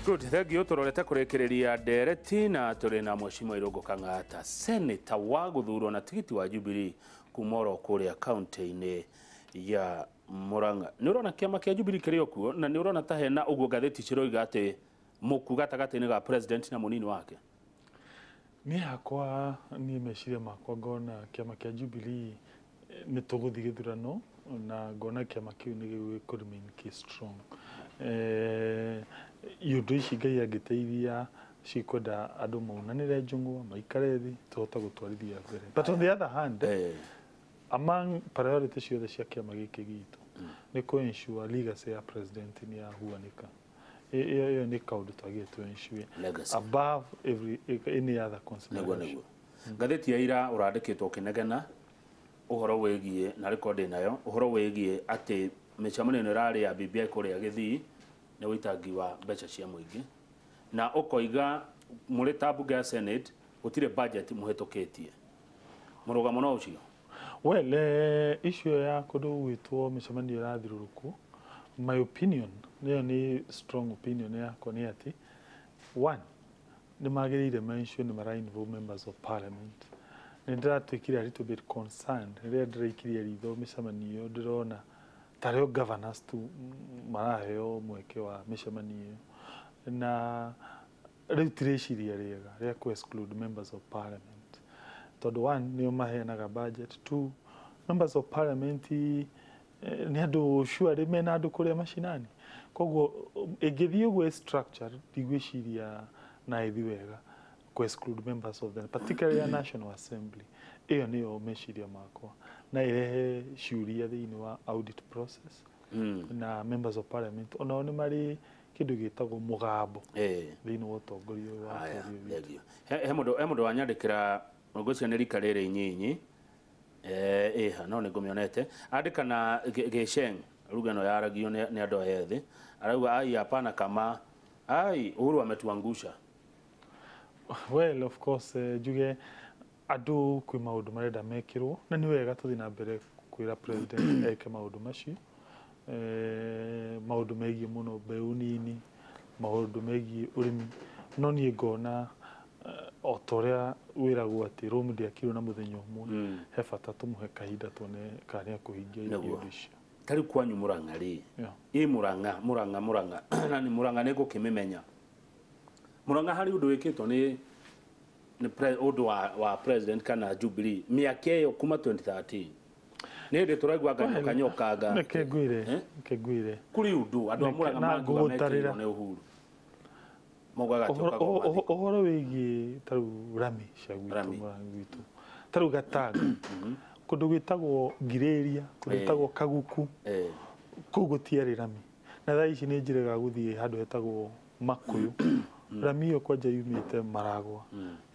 Good, thank you. Tũrorete kũrĩkĩrĩria ndereti na tũrĩ na Mheshimiwa Irũngũ Kang'ata, senator wa gũthurwo na tigiti wa Jubilee kuma oro kũrĩa kaunti-inĩ ya Murang'a. Nĩ ũrona kĩama kĩa Jubilee kĩrĩ o kuo, na nĩ ũrona ta hena ũguo ngathĩti ciroiga atĩ mũku gatagatĩ-inĩ ga president na mũnini wake? Niĩ hakwa, niĩ meciria makwa, ngona kĩama kĩa Jubilee nĩ tũgũthiĩ gĩthurano na ngona kĩama kĩu nĩ gĩgũkũ remain kĩ strong. Iũndũ ici Ngai angĩteithia cikwenda andũ maunanĩre njũng'wa, maikare thĩ, tũhote gũtwarithia mbere. But on the other hand, among priority ciothe cia kĩama gĩkĩ gitũ nĩ kũ ensure legacy ya president nĩ yahuanĩka. Ĩyo nĩ kaũndũ twagĩrĩire tũ ensure Legacy. above every any other Nĩguo. consideration. Nĩguo ngathĩti ya ira ũrandĩkĩtwo ũkĩnegena ũhoro wĩgiĩ na rekondi nayo, ũhoro wĩgiĩ atĩ mĩcemanio ĩno ĩrarĩ ya BBI kũrĩa Gĩthii nĩ ũitangi wa mbeca cia mũingĩ, na ũkoiga mũrĩ ta mbunge ya Senate gũtirĩ budget mũhĩtũkĩtie. Mũrũgamo no ũcio? Well, issue ya kũndũ gwĩtwo mĩcemanio ĩrathirũrũkwo, my opinion, nĩyo nĩ strong opinion yakwa, nĩ atĩ one, nĩ magĩrĩire ma-ensure nĩ mara involve members of parliament. Nĩ ndĩratuĩkire a little bit concerned rĩrĩa ndĩraikirie ritho mĩcemanio ĩyo, ndĩrona tarĩo governors tu maraheo mweke wa mĩcemanio ĩyo, na rĩu ti rĩciria rĩega rĩa kũ exclude members of parliament, tondũ one, nĩo maheanaga budget; two, members of parliament nĩ andũ surely mena andũ kũrĩa macinani. Koguo ĩngĩthiĩ ũguo structure, ndigwĩciria na ĩthi wega kũ exclude members of the, particularly a National Assembly. Ĩyo nĩyo meciria makwa, na ĩrehe ciũria thĩinĩ wa audit process. Na members of parliament onao nĩ marĩ kĩndũ gĩtagwo mũgambo thĩinĩ wa ũtongoria ũyũ wa Haya, bũrũri witũ. Thank you. He mũndũ wanyandĩkĩra, ngwĩciria nĩ rika rĩrĩ inyinyi, ĩha no nĩ ngũmĩonete andĩka na gĩceng, lugha ĩno yaragio nĩ andũ aya ethĩ. Arauga, "Ai, hapana, kama ai Uhuru ametuangusha." Well, of course, njuge andũ kwĩ maũndũ marenda mekĩrwo, na nĩ wega tũthiĩ na mbere kwĩra president eke maũndũ macio, maũndũ megiĩ mũno mbeũ nini, maũndũ megiĩ ũrĩmi. No niĩ ngona o ta ũrĩa wĩragwo atĩ Rome ndĩakirwo na mũthenya ũmwe, he bata tũmũhe kahinda tuone kana nĩ akũhingia iũndũ icio. Ta rĩu kwanyu Mũrang'a rĩ, ĩ Mũrang'a na nĩ Mũrang'a nĩ ngũkĩmĩmenya. Mũrang'a harĩ ũndũ wĩkĩtwo nĩ ũndũ wa president kana Jubilee mĩaka ĩyo kuma 2013? Nĩ hĩndĩ tũraigua nyoka nyoka nga. Reke ngwĩre. Eh? Reke ngwĩre. Kũrĩ ũndũ andũ a Mũrang'a na mangiuga ngũgũtarĩra. mekĩirwo nĩ Uhuru, maugaga atĩ ũkagwo mathiko. Ũhoro wĩgiĩ ta rĩu rami cia gwitũ, Rami. Mũrang'a gwitũ, ta rĩu Gatanga, kũndũ gwĩtagwo Ngirĩria, kũndũ gwĩtagwo Kaguku, kũu gũtiarĩ rami, na thaa ici nĩ njĩrĩga gũthiĩ handũ hetagwo Makũyũ. Rami ĩyo kwanja yumĩte Maragwa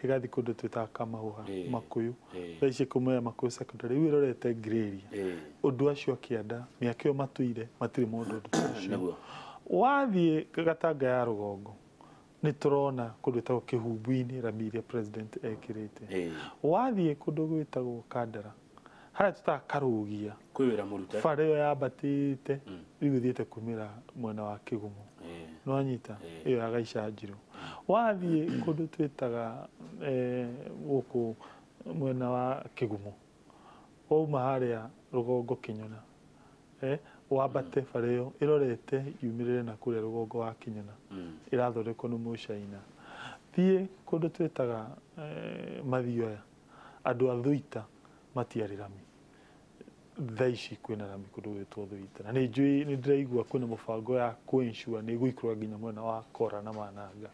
ĩgathiĩ kũndũ twĩtaga Kamahũha, Makũyũ. Thaa ici kumaya Makũyũ secondary, rĩu ĩrorete Ngirĩria. Ũndũ acio akĩanda mĩaka ĩyo matũire matirĩ mũndũ ũndũ ta ũcio. Wathiĩ Gatanga ya rũgongo, nĩ tũrona kũndũ gwĩtagwo Kĩhumbu-inĩ rami iria president ekĩrĩte. Wathiĩ kũndũ gwĩtagwo Kandara, harĩa tũtaga Karũgia, Kwĩ wĩra mũrute. Bara ĩyo yambatĩte rĩu ĩthiĩte kumĩra mwena wa Kĩgumo. Nĩwanyita? Ĩyo ya Gaicanjirũ. Wathiĩ kũndũ twĩtaga gũkũ mwena wa Kĩgumo, wauma harĩa rũgongo Kĩnyona, wambate bara ĩyo ĩrorete yumĩrĩre na kũrĩa rũgongo wa Kĩnyona, ĩrathondekwo nĩ Mũcaina. Thiĩ kũndũ twĩtaga Mathioya, andũ a Thuita matiarĩ rami, thaa ici kwĩna rami kũndũ gwĩtwo Thuita, na nĩ njũĩ nĩ ndĩraigua kwĩna mũbango ya kũ-ensure nĩ ĩgũikũrũka nginya mwena wa Kora na Mananga.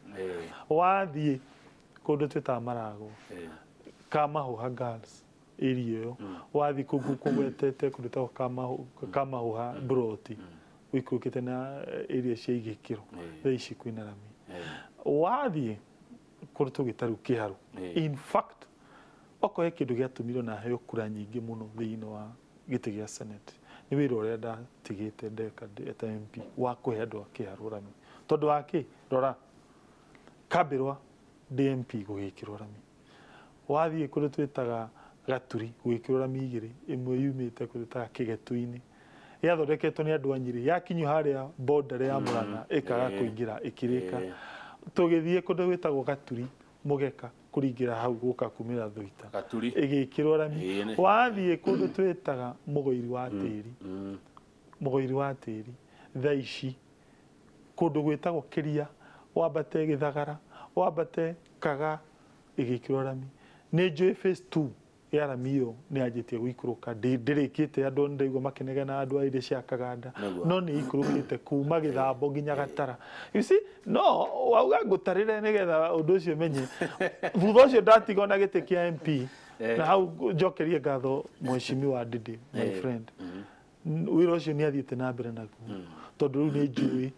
Wathiĩ kũndũ twĩtaga Maragwa, Kamahũha Girls area ĩyo, wathiĩ kũu kũgwetete kũndũ gwĩtagwo Kamahũha Mburoti, ũikũrũkĩte na area cia Igĩkĩro, thaa ici kwĩna rami. Wathiĩ kũndũ tũgĩta rĩu Kĩharũ, in fact okorwo he kĩndũ gĩatũmirwo na heo kura nyingĩ mũno thĩinĩ wa gĩtĩ gĩa Senate, nĩ wĩra ũrĩa ndatigĩte ndeka ndĩ ta MP wa kũhe andũ a Kĩharũ rami. Tondũ wa kĩ, rora Kambĩrwa ndĩ MP gũgĩkĩrwo rami. Wathiĩ kũndũ twĩtaga Gaturi gũgĩkĩrwo rami igĩrĩ, ĩmwe yumĩte kũndũ twĩtaga Kĩgetu-inĩ. Yathondeketwo nĩ andũ a Nyĩrĩ, yakinyio harĩa border ya Murang'a ĩkaga kũingĩra ĩkĩrĩka. Tũgĩthiĩ kũndũ gwĩtagwo Gaturi Mũgeka kũringĩra hau gũka kumĩra Thũita, ĩgĩkĩrwo rami. Wathiĩ kũndũ twĩtaga Mũgũiri wa Tĩri, Mũgũiri wa Tĩri thaa ici kũndũ gwĩtagwo Kĩria, wambate Gĩthagara, wambate Kaga, ĩgĩkĩrwo rami. Nĩ njũĩ phase 2 ya rami ĩyo nĩ yanjĩtie gũikũrũka, ndĩrĩkĩte, andũ ndaigua makĩnegena andũ a iria cia Kaganda, no nĩ ikũrũkĩte kuma Gĩthambo nginya Gatara. You see, no wauga ngũtarĩre nĩgetha ũndũ ũcio menye. Thutha ũcio ndatigwo na gĩtĩ kĩa MP, na hau njokerie ngatho mheshimiwa Ndindi, my friend. Wĩra ũcio nĩ athiĩte na mbere naguo, tondũ rĩu nĩ njũĩ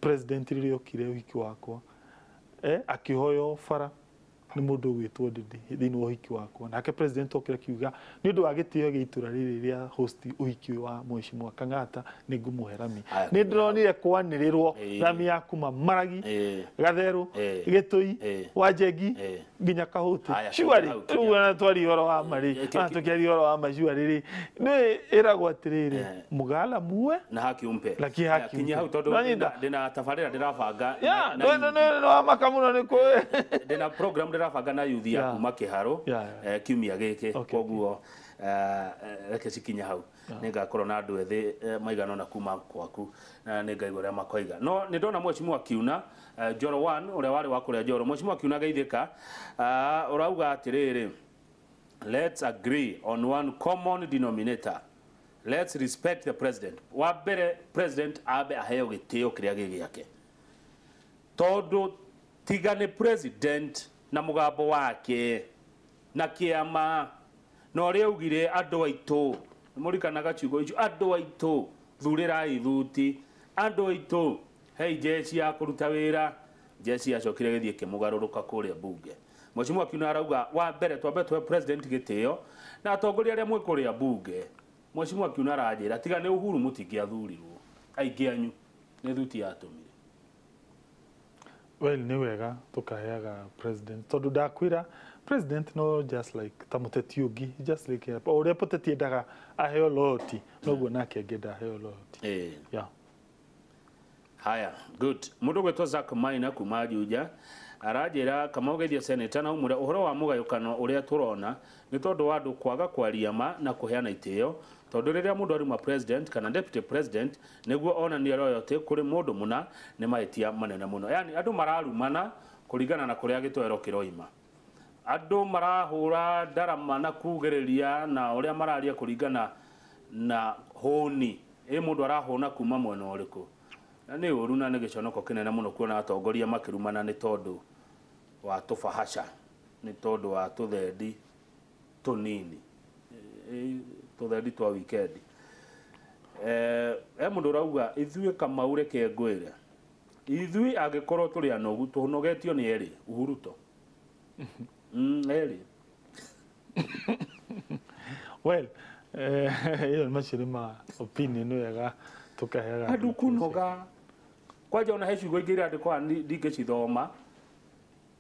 president rĩrĩa okire ũhiki wakwa, akĩhoywo bara nĩ mũndũ ũgwĩtwo Ndindi thĩinĩ wa ũhiki wakwa. Nake president okire akiuga nĩ ũndũ wa gĩtĩo gĩa itũra rĩrĩ rĩa host ũhiki wa mheshimiwa Kang'ata nĩ ngũmũhe rami. Nĩ ndĩronire kwanĩrĩrwo rami ya kuma Maragi, Gatheru, Gĩtũi, Wanjengi nginya Kahũti. Surely rĩu ona twaria ũhoro wa marĩ, tũkĩaria ũhoro wa ma surely rĩ, nĩ ĩragwo atĩrĩrĩ, mũgala muwe na haki umpe. Lakini haki kinya hau tondũ ndĩna tabarĩra ndĩrabanga. No maka mũno nĩ kũ ndĩna program ndĩrabanga na youth ya kuma Kĩharũ kiumia gĩkĩ, koguo reke cikinye hau. Nĩngakorwo na andũ ethĩ maigana ũna kuma gwaku, na nĩngaigua ũrĩa makoiga. No nĩ ndona mheshimiwa Kiuna Njoro 1 ũrĩa warĩ wa kũrĩa Njoro, mheshimiwa Kiuna geithĩka, ũrauga atĩrĩrĩ, let's agree on one common denominator, let's respect the president. Wa mbere president ambe aheo gĩtĩo kĩrĩa gĩ gĩake, tondũ tiga nĩ president na mũgambo wake na kĩama na ũrĩa augire andũ aitũ, nĩmũririkanaga ciugo icio, andũ aitũ thurĩrai thuti, andũ aitũ hei jeshi ya kũruta wĩra. Jeshi yacokire gĩthiĩ kĩmũgarũrũka kũrĩa bunge. Mheshimiwa Kiuna arauga wa mbere twambe tũhe president gĩtĩo na atongoria arĩa mwĩ kũrĩa bunge. Mheshimiwa Kiuna aranjĩra tiga nĩ Uhuru mũtingĩathurirwo, aingĩ anyu nĩ thuti yatũmire. Well, nĩ wega tũkaheaga president, tondũ ndakwĩra president no just like ta mũteti ũngĩ, just like o ũrĩa mũteti endaga aheo loyalty, noguo nake angĩenda aheo loyalty. Yeah. Haya, good. Mũndũ ũgwĩtwo Zack Maina kuma Juja aranjĩra Kamau geithia senator na ũmwĩre ũhoro wa mũgayũkano ũrĩa tũrona nĩ tondũ wa andũ kwaga kwaria ma na kũheana itĩo, tondũ rĩrĩa mũndũ aruma president kana deputy president nĩguo onanie loyalty kũrĩ mũndũ mũna nĩ mahĩtia manene mũno. Yani andũ mararumana kũringana na kũrĩa gĩtoero kĩroima, andũ marahũra ndarama na kugĩrĩria na ũrĩa mararia kũringana na hũni, ĩ mũndũ arahũna kuma mwena ũrĩkũ. Na nĩ ũru na nĩ gĩconoko kĩnene mũno kuona atongoria makĩrumana nĩ tondũ wa tũbahaca, nĩ tondũ wa tũthendi tũnini, tũthendi twa weekend. He mũndũ ũrauga ithuĩ Kamau reke ngwĩre, ithuĩ angĩkorwo tũrĩ anogu tũnogetio nĩ erĩ Uhuru to erĩ. Well, ĩyo macio nĩ ma opinion, nĩ wega tũkaheaga andũ kunoga. Kwanja ona he ciugo ingĩ irandĩkwo ndingĩcithoma,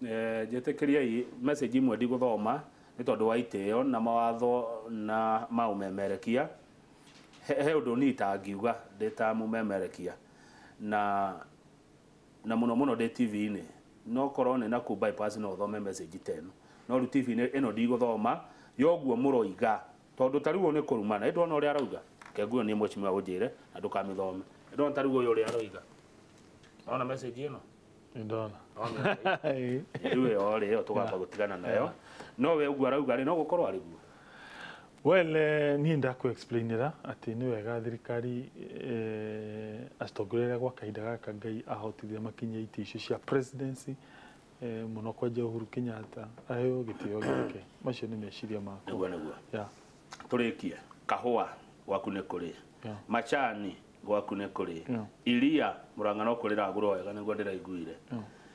njĩtĩkĩriai message imwe ndigũthoma nĩ tondũ wa itĩo na mawatho na ma ũmemerekia. He ũndũ niĩ itangiuga ndĩ ta mũmemerekia na mũno mũno ndĩ TV-inĩ, no korwo nĩ nakũu bypass no ũthome message ta ĩno, no rĩu TV-inĩ ĩno ndigũthoma yoguo mũroiga, tondũ ta rĩu nĩ kũrumana. Ĩ ndona ũrĩa arauga, reke nguo niĩ mheshimiwa ũnjĩre na ndũkamĩthome. Ĩ ndona ta rĩu ũyũ ũrĩa aroiga, ona message ĩno ndona rĩu ĩyo rĩ, ĩyo tũgamba gũtigana nayo, no we ũguo arauga rĩ, no gũkorwo arĩ guo. Well, niĩ ndakũ-explainĩra atĩ nĩ wega thirikari atongoria arĩa gwa kahinda gaka Ngai ahotithia makinyie itĩ icio cia presidency, mũno kwanja Uhuru Kenyatta aheo gĩtĩo gĩake. Macio nĩ meciria makwa. Nĩguo nĩguo. Tũrĩkie kahũa gwaku nĩ kũrĩ, macani gwaku nĩ kũrĩ, iria Murang'a no kũrĩ ragũrwo wega nĩguo ndĩraiguire.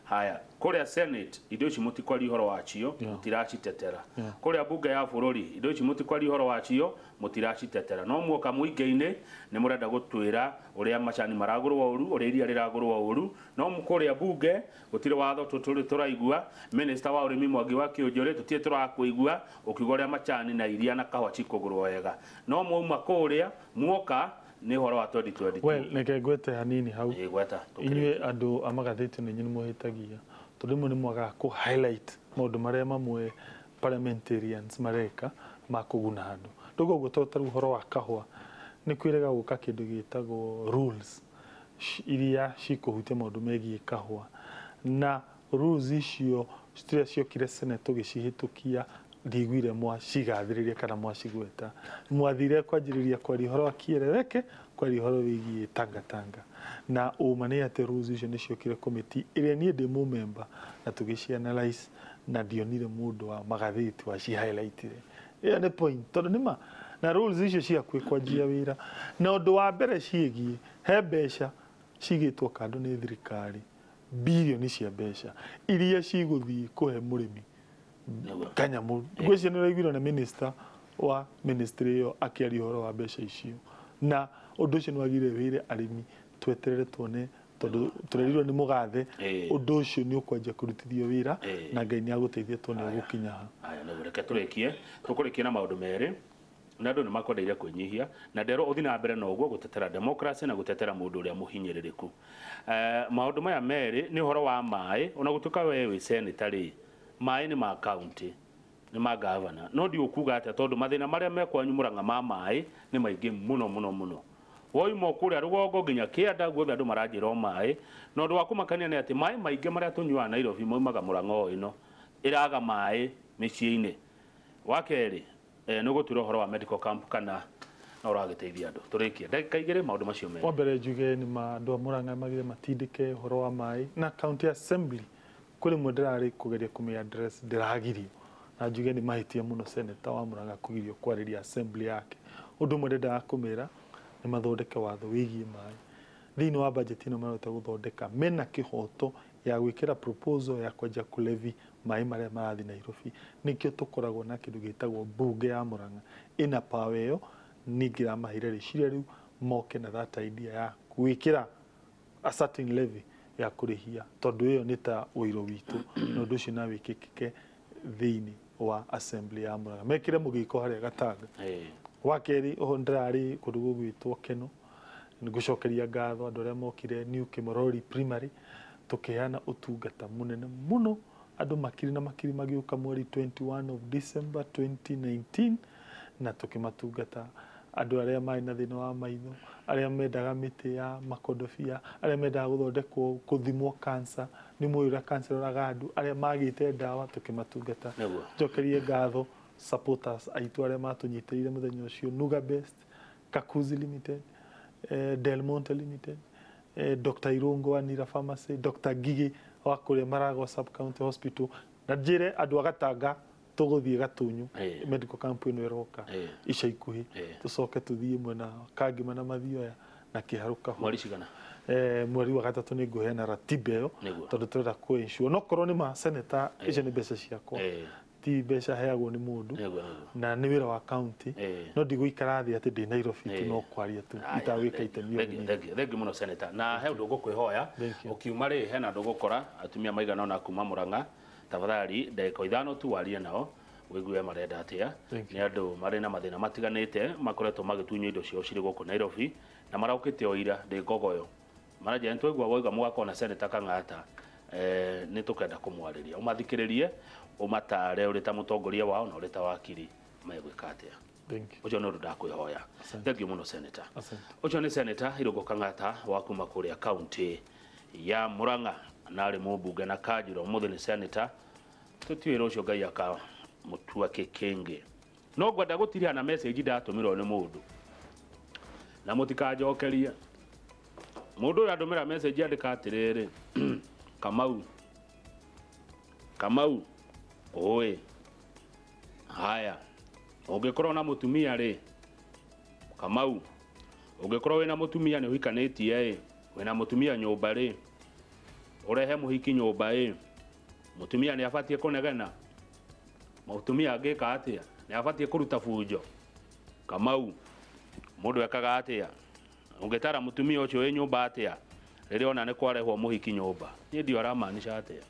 Haya, kũrĩa Senate indo ici mũtikwaria ũhoro wacio, mũtiracitetera. Kũrĩa bunge ya bũrũri indo ici mũtikwaria ũhoro wacio, mũtiracitetera. No muoka mũingĩ-inĩ nĩ mũrenda gũtwĩra ũrĩa macani maragũrwo ũru, ũrĩa iria rĩragũrwo ũru, no kũrĩa bunge gũtirĩ watho tũraigua. Minister wa ũrĩmi Mwangi wa Kĩũnjũrĩ tũtirĩ tũrakũigua ũkiuga ũrĩa macani na iria na kahũa cikũgũrwo wega. No mwauma kũrĩa muoka Nĩ ũhoro wa 2022. Well, reke ngwete hanini hau. Ĩ, gweta. Inyuĩ andũ a magathĩti nĩ inyuĩ nĩmũhĩtagia, tondũ rĩmwe nĩ mwagaga kũ highlight maũndũ marĩa mamwe parliamentarians mareka ma kũguna andũ. Ndauga ũguo tondũ ta rĩu ũhoro wa kahũa nĩ kwĩrĩga gũka kĩndũ gĩtagwo rules iria cikũhutia maũndũ megiĩ kahũa, na rules icio ciria ciokire Senate tũgĩcihĩtũkia ndiguire mwacigathĩrĩria kana mwacigweta. Mwathire kwanjĩrĩria kwaria ũhoro wa kĩeleweke, kwaria ũhoro wĩgiĩ tangatanga, na ũma nĩ atĩ rules icio nĩ ciokire committee ĩrĩa niĩ ndĩ mũmemba na tũgĩci analyze, na ndionire mũndũ wa magathĩti waci highlightire. Ĩyo nĩ point, tondũ nĩma na rules icio ciakuĩ kwanjia wĩra, na ũndũ wa mbere ciĩgiĩ he mbeca cigĩtwo kando nĩ thirikari, birioni cia mbeca iria cigũthiĩ kũhe mũrĩmi kanyamũ. Ngwĩciria nĩ ũraiguire na minister wa ministry ĩyo akĩaria ũhoro wa mbeca icio, na ũndũ ũcio nĩ wagĩrĩire wĩre arĩmi tweterere tuone, tondũ tũrerirwo nĩ mũgathe ũndũ ũcio nĩ ũkwanjia kũrutithio wĩra na Ngai nĩ agũteithia tuone ũgũkinya ha. Aya, nĩguo reke tũrĩkie, tũkũrĩkia na maũndũ merĩ, na andũ nĩ makwendeire kwĩnyihia na nderwo ũthiĩ na mbere na ũguo gũtetera democracy na gũtetera mũndũ ũrĩa mũhinyĩrĩrĩku. Maũndũ maya merĩ nĩ ũhoro wa maĩ. Ona gũtuĩka we wĩ senator rĩ, maĩ nĩ ma county, nĩ ma governor, no ndiũ kuga atĩa, tondũ mathĩna marĩa me kwanyu Murang'a ma maĩ nĩ maingĩ mũno mũno mũno. Woima kũrĩa rũgongo nginya kĩanda guothe andũ maranjĩra o maĩ, na ũndũ wa kũmakania nĩ atĩ maĩ maingĩ marĩa tũnyuaga Nairobi maumaga Murang'a o ĩno ĩraga maĩ mĩciĩ-inĩ. Wa kerĩ, nĩ ũgũtwĩra ũhoro wa medical camp kana no ũragĩteithia andũ. Tũrĩkie ndagĩka igĩrĩ maũndũ macio merĩ. Wa mbere njuge nĩ ma andũ a Murang'a magire matindĩke ũhoro wa maĩ, na county assembly kũrĩ rĩmwe ndĩrarĩ kũgeria kũmĩ address ndĩragirio, na njuge nĩ mahĩtia mũno senator wa Murang'a kũgirio kwarĩria assembly yake. Ũndũ ũmwe ndendaga kũmĩra nĩ mathondeke watho wĩgiĩ maĩ thĩinĩ wa budget ĩno marahota gũthondeka, mena kĩhoto ya gwĩkĩra proposal ya kwanjia kũlevy maĩ marĩa marathiĩ Nairobi. Nĩkĩo tũkoragwo na kĩndũ gĩtagwo mbunge ya Murang'a ĩna power ĩyo. Ningĩ ramaheire rĩciria rĩu moke na that idea ya gwĩkĩra a certain levy ya kũrĩhia, tondũ ĩyo nĩ ta ũiro witũ, na ũndũ ũcio no wĩkĩkĩke thĩinĩ wa assembly ya Murang'a, mekĩre mũgĩko harĩa Gatanga. Wa kerĩ, oho ndĩrarĩ kũndũ gũgwĩtwo Keno, nĩngũcokeria ngatho andũ arĩa mokire New Kimorori Primary, tũkĩheana ũtungata mũnene mũno, andũ makiri na makiri magĩũka mweri 21 of December 2019, na tũkĩmatungata andũ arĩa marĩ na thĩna wa maitho, arĩa mendaga mĩtĩ ya makodobia, arĩa mendaga gũthondekwo kũthimwo cancer, nĩ mũĩ ũrĩa cancer ĩroraga andũ, arĩa magĩte ndawa tũkĩmatungata. Njokerie ngatho supporters aitũ arĩa matũnyitĩrĩire mũthenya ũcio, Nuga Best, Kakuzi Limited, Del Monte Limited, Dr. Irungo wa Nira Pharmacy, Dr. Gigi wa kũrĩa Maragwa Sub County Hospital, na njĩre andũ a Gatanga tũgũthiĩ Gatunyu medical camp ĩno ĩroka ica ikuhĩ, tũcoke tũthiĩ mwena Kangima na Mathioya na Kĩharũ Kahũa. Mweri cigana? Mweri wa gatatũ nĩ ngũheana ratiba ĩyo, tondũ tũrenda kũ ensure no korwo nĩ ma senator icio nĩ mbeca ciakwa, ti mbeca heagwo nĩ mũndũ, na nĩ wĩra wa county, no ndigũikara thĩ atĩ ndĩ Nairobi tu no kwaria tu itagwĩka itemi o rĩnini. Thengiũ mũno senator, na he ũndũ ngũkwĩhoya. Thank you. Ũkiuma rĩ, hena andũ ũgũkora atumia maigana ũna kuma Murang'a, tafadhali ndagĩka ithano tu warie nao wĩigue marenda atĩa. Thank you. Nĩ andũ marĩ na mathĩna matiganĩte, makoretwo magĩtunywo indo ciao cirĩ gũkũ Nairobi na maraũkĩte o ira ndĩ ngogoyo, maranjĩra nĩ twaigua woiga mũgakorwo na senator Kang'ata, nĩ tũkenda kũmwarĩria, ũmathikĩrĩrie, ũmatare ũrĩ ta mũtongoria wao na ũrĩ ta wakiri megwĩka atĩa. Thank you. Ũcio nĩ ũndũ ndakwĩhoya. Asante. Thank you mũno senator. Asante. Ũcio nĩ senator Irũngũ Kang'ata wa kuma kũrĩa kaunti ya Murang'a, na arĩ mũmbunge na kanjũra, ũmũthĩ nĩ senator. Tũtiũĩ rũciũ Ngai akamũtua kĩkĩngĩ. No ngwenda gũtiriha na message ndatũmĩrwo nĩ mũndũ, na mũtikanjokerie. Mũndũ ũyũ andũmĩra message andĩka atĩrĩrĩ, Kamau, Kamau, ũĩ haya, ũngĩkorwo na mũtumia rĩ, Kamau, ũngĩkorwo wĩna mũtumia nĩ ũhikanĩtie ĩ, wĩna mũtumia nyũmba rĩ, ũrehe mũhiki nyũmba ĩ, mũtumia nĩ abatiĩ kũnegena? Mũtumia angĩka atĩa? Nĩ abatiĩ kũruta bunjo? Kamau, mũndũ ekaga atĩa? Ũngĩtara mũtumia ũcio wĩ nyũmba atĩa rĩrĩa ona nĩ kwarehwo mũhiki nyũmba? Niĩ ndiũ aramaanisha atĩa.